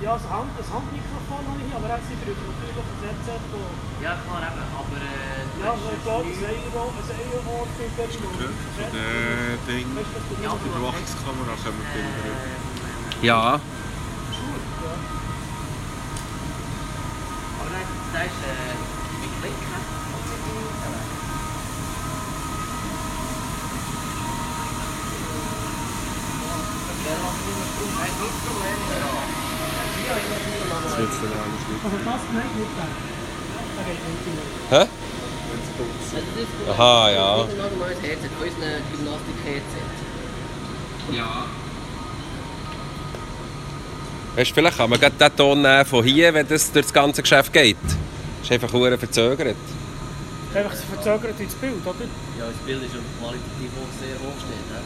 Ja, das Handmikrofon habe ich hier, aber sie brauchen natürlich ein Headset. Ja, klar, eben, aber... ja, ich glaube, ein Euro für die Stunde. Von dem Ding, die Überwachungskamera können wir filmen. Aber Ja. nein, das ist mit Klicken. Das wird es dann auch nicht. Also das nicht mit dem. Da geht nicht Hä? Also Aha, ja. Das ist ein normales Headset, von unserem Gymnastik-Headset. Ja. Weißt du, vielleicht kann man gerade den Ton nehmen von hier, wenn das durch das ganze Geschäft geht. Das ist einfach verdammt verzögert. Einfach verzögert ins Bild, oder? Ja, das Bild ist qualitativ auch sehr hoch steht. Ne?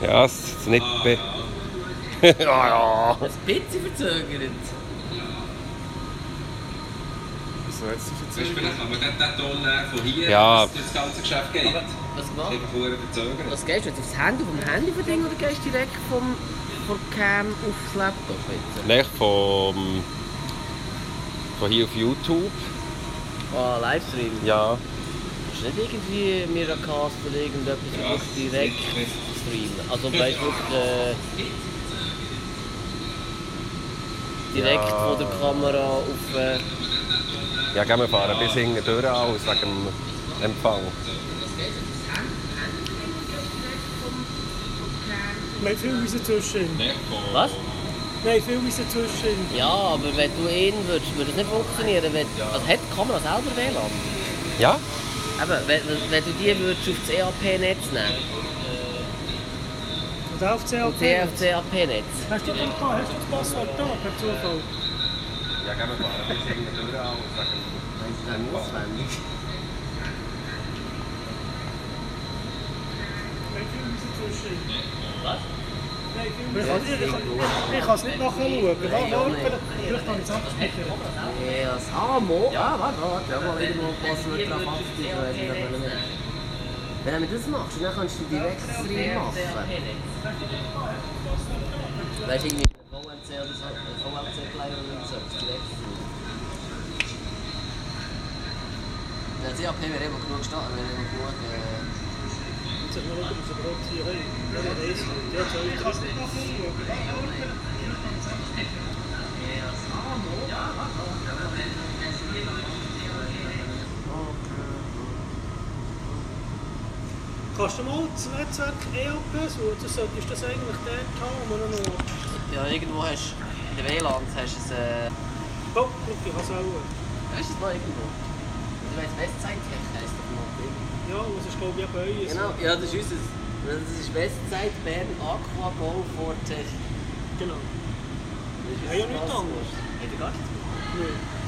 Ja, es ist nicht... ja. Ein bisschen verzögert. So, jetzt ist Weißt du, vielleicht kann man gerade den Ton nehmen von hier, Ja. wenn das durch das ganze Geschäft geht. Was Das ist gemacht? einfach verdammt verzögert. Was gehst du jetzt aufs Handy, vom Handy verdingen oder gehst du direkt von Cam aufs Laptop jetzt? Nein, von hier auf YouTube. Ah, Livestream? Ja. Ist nicht irgendwie Miracast oder irgendetwas, Ja, wo du direkt streamen? Also weißt du wirklich direkt Ja. von der Kamera auf... Ja, gehen wir fahren bis hinten durch aus wegen dem Empfang. Nein, viel müssen zwischen. Was? Nein, viel müssen zwischen. Ja, aber wenn du ihn würdest, würde das nicht funktionieren. Also hat die Kamera selber WLAN? Ja? Eben, wenn du die würdest auf das EAP-Netz nehmen, Und auf auf CAP. das EAP-Netz. Hast du das Passwort da, per Zufall? Ja, gehen wir fahren bis hinten durch aus wegen dem Empfang. Nein, viel müssen zwischen. Was? Nein, viel müssen. Ich kann es nicht nachschauen. Vielleicht habe ich es abgespeichert. Ja, das Amo. Ja, warte. Ja, mal irgendwo passen wir drauf ab. Wenn du das machst, dann kannst du direkt Stream machen. Weißt du, irgendwie VLC oder so, VLC-Player oder so, direkt Stream. Der CAP wäre immer genug gestanden, wäre immer genug... Jetzt schauen wir, ob wir überhaupt hier haben. Ja, der ist nicht. Der soll ich kann es nicht nachschauen. Kannst du mal das Netzwerk EAP suchen? Das solltest du das eigentlich dort haben, wo wir noch... Ja, irgendwo hast du... In der WLAN hast du ein... Oh, guck, ich kann es auch. Hast du es noch irgendwo? Du weißt, Westzeit-Tech heisst das noch. Ja, das ist glaube ich auch bei euch. Genau, ja, das ist unser. Das ist Westzeit, Bern, Aqua, Go, Fortech. Genau. Das ist Ja, ja, nichts anderes. Hat er gar nichts gemacht? Nein.